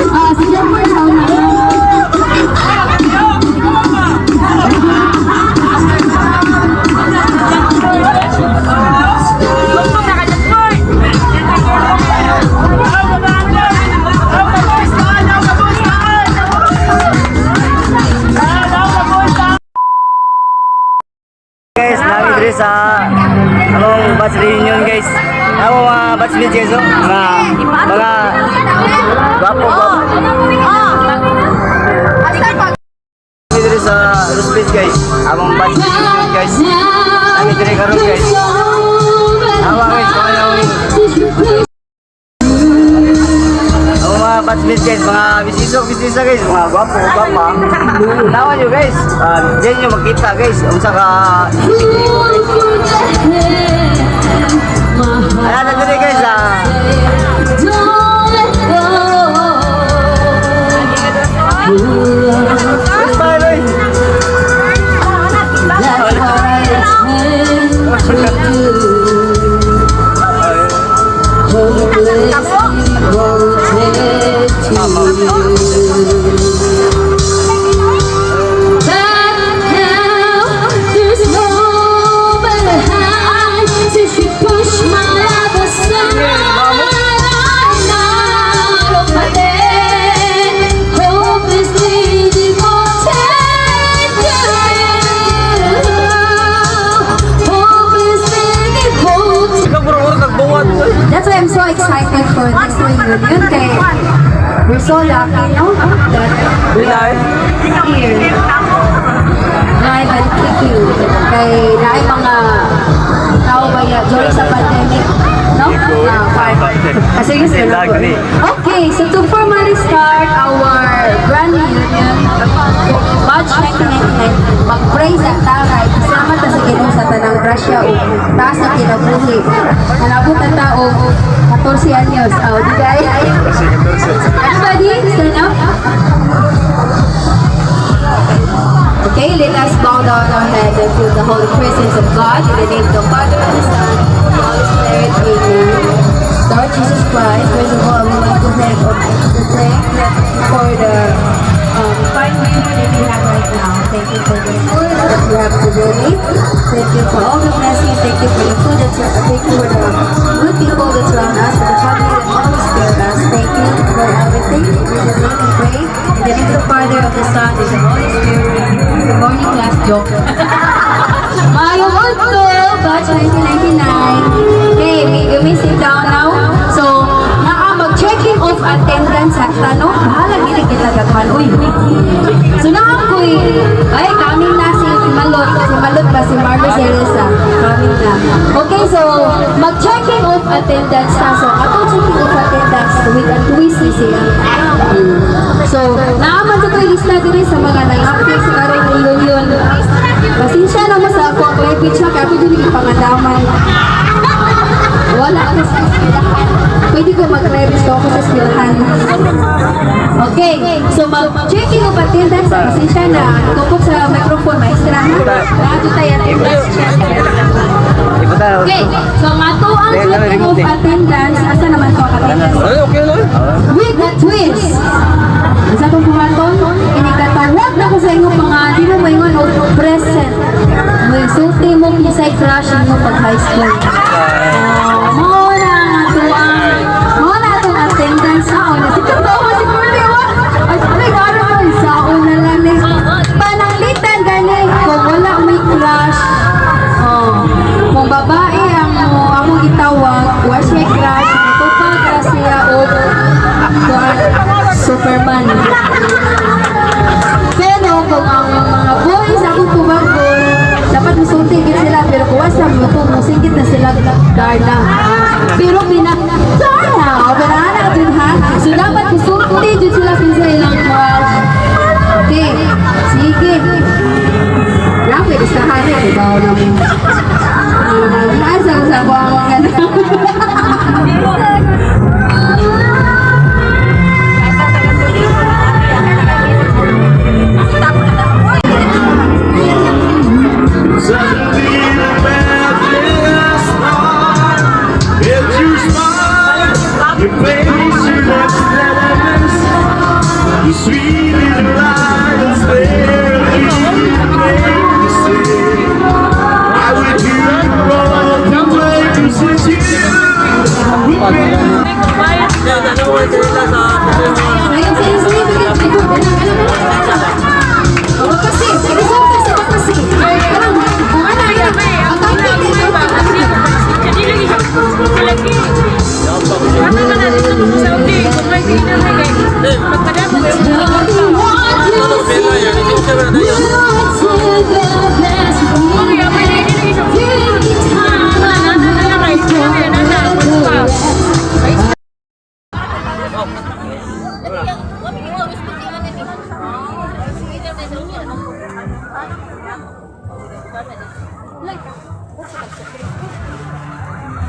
Ah, si Jennifer sa una. Guys, nami diri sa among batch reunion, guys. Amo mga batchmates, guys, oh. Mga gwapo gwapo. Nami diri sa Rosbridge, guys. Among batch reunion, guys. Nami diri karon, guys. Awa, guys, kung ano ang mga batchmates, guys, mga mestizo, mestisa, guys, mga gwapo, gwapa. Tawa nyo, guys. Diyan nyo makita, guys, unsa ka Ayan na diri, guys, ah. Smile, oy. There's no better hand since you push my love aside. I'm not of my bed, hopelessly devoted to you. Hopelessly devoted. Ikaw puro puro kagbuwat. That's why I'm so excited for this reunion. Kay we're so lucky, no? That we are here live and kicking. Kay naay mga tao ba ya during sa pandemic, no? Ah, kasi gusto na po. Okay, so to formally start our grand reunion, batch 1999, mag-pray sa taray, salamat ta sa Ginoo sa tanang grasya ug taas sa kinabuhi. Nanabot ang tao 14 anyos. Oh, di ba? Everybody, stand up. Okay, let us bow down our heads and feel the holy presence of God in the name of the Father, and the Son, and the Holy Spirit. Amen. Lord Jesus Christ, first of all, we want to thank for the fine weather that we have right now. Thank you for the food that we have today. Thank you for all the blessings. Thank you for the food that you thank you for the good people that surround us, for the family that always care us. Thank you for everything. In Jesus' name we pray. In the name of the Father, of the Son, and the Holy Spirit. Good morning, class joke. Maayong udto, batch 1999. Okay, you may sit down now. So, naa mag-checking of attendance sa no? Bahala gili kita gagman. Uy. So, naa ko'y, ay, coming na si Malot. Si Malot ba? Si Marlo Cereza. Coming na. Okay, so, mag-checking of attendance ta. So, ato checking of attendance with a twist ni siya. So, naaman sa ko'y lista diri sa mga nang-appear sa karong reunion. Pasensya na mo sa ako ang private siya, kaya ako dyan ipangandaman. Wala ko sa eskwelahan. Pwede ko mag-private ko ako sa eskwelahan. Okay, so mag-checking of attendance, pasensya na. Tungkol sa microphone, maestra. Nato tayo attendance check. Ibuta. Okay, so ang ato ang checking of attendance, asa naman ko ang attendance? Ay, okay lang. With a twist. Sa akong buhaton, inikatawag na ko sa inyong mga di mo maingon og present. May sulti mo kisay crush mo pag high school. Oh, mao na ang atuang, mao na atong attendance sa una. Si Totoo si Curly, wa. Ay, ay, garo ko, sa una lang ni. Pananglitan gani, kung wala may crush, oh, kung babae ang mo among gitawag, wa siya crush, tupag ra siya og kuan, Superman. Pero kung ang mga boys akong tubagon, dapat musulti gid sila, pero kung wasa mo musingkit na sila Darna. Pero pina Darna, o pinana jud ha. So dapat musulti jud sila sa ilang crush. Okay, sige. Grabe, listahan na, di ba? Na mo. Asa sa ko ang mga Suddenly the bad smile. It's your smile, your face, your lips that I miss. The sweet little lies there make me say I would do wrong to wait since you would be. Ayun, sige, sige, sige. Oh, kasi, sige, sige, kasi. Ano, ano, ang tawag.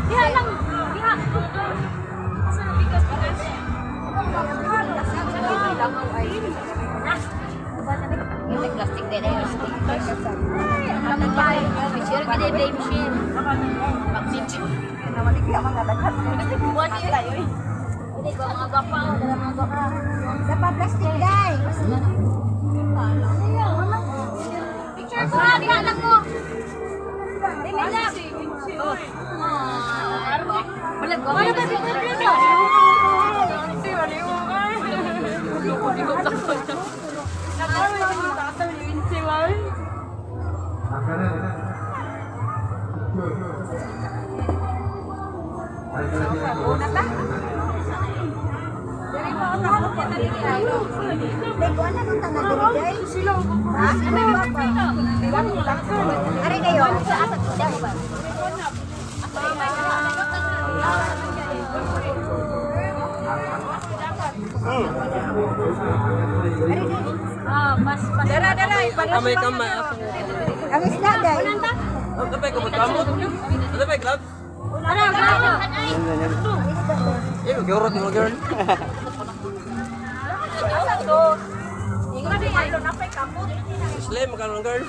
Diha lang, diha. Asa na bigas, bigas? Plastic din ay picture gid ay machine. Sa plastic day. Picture ko ha, diha lang ko. Dili lang. Wala ba picture ko? Day ko ana nung tanan diri day. Ha? Ari kayo. Dara, dara. Kamay, kamay. Ang isda day. Ano ba yung kamot? Ano ba yung gloves? Ano, ano? Eh, mag-urot mo, girl. Slim, magkano girl?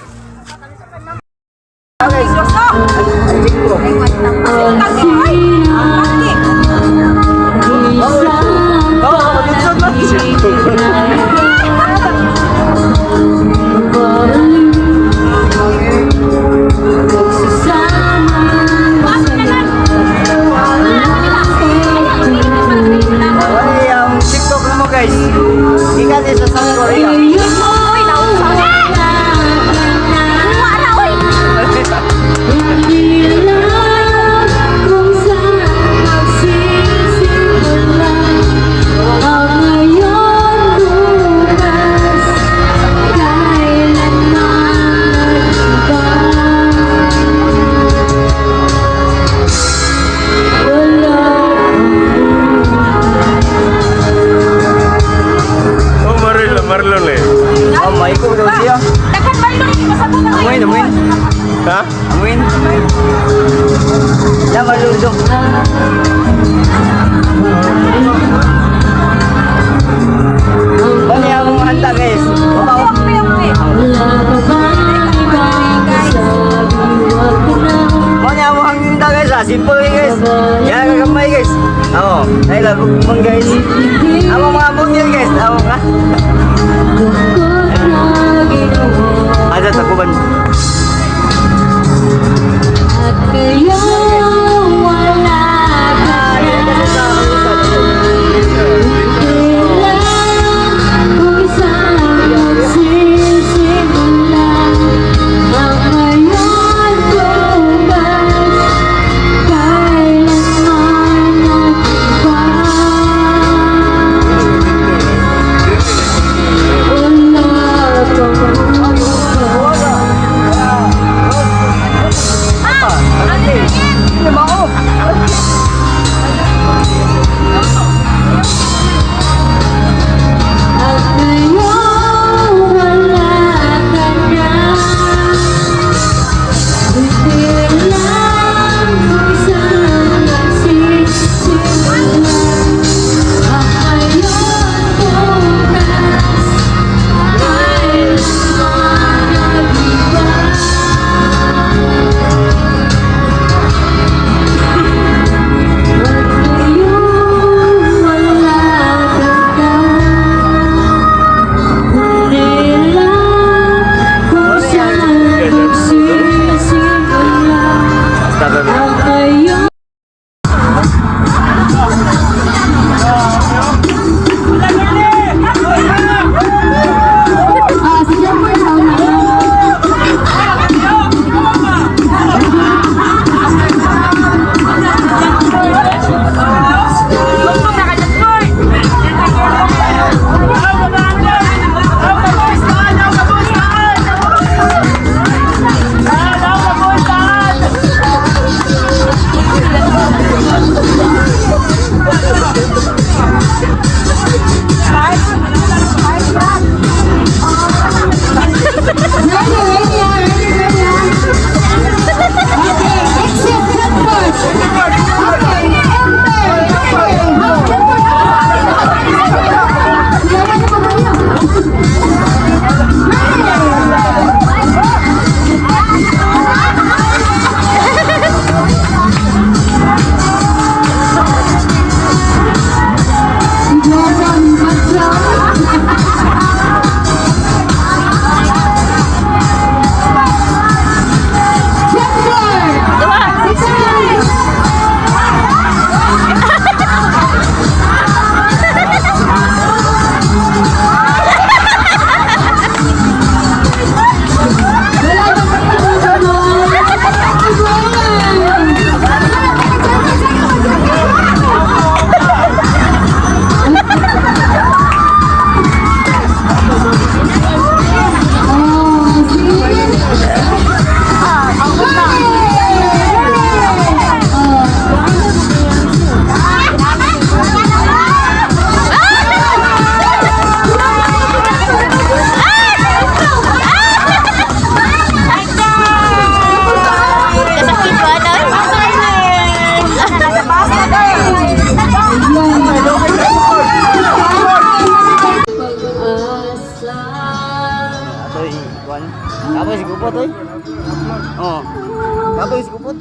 Oh, dito na. Wala yung TikTok mo, guys. Ikat sa South Korea. Kung saan magsisimula ang ngayon, bukas, kailanman nag-iba. Wala. Oh, Marlon, Marlon eh. Oh, may ko daw siya. Daghan ba yun? Pasabot na. Amuin, amuin. Ha? Amuin. Ya, malulog. Bani akong handa, guys. Wow. Wala pa bang ibang sabi, wag na. Bani akong handa, guys. Ah, simple eh, guys. Yan kagamay, guys. Oo, ay labog mong guys. Amo mga bungil, guys. Amo nga. Lungkot na ginawa. Ada takuban. At kaya wala ka na. Kailan kung saan magsisimula ang ngayon, bukas, kailanman nag-iba. Toy, kuan. Kapoy si Kupot, oy. Oh. Kapoy si Kupot.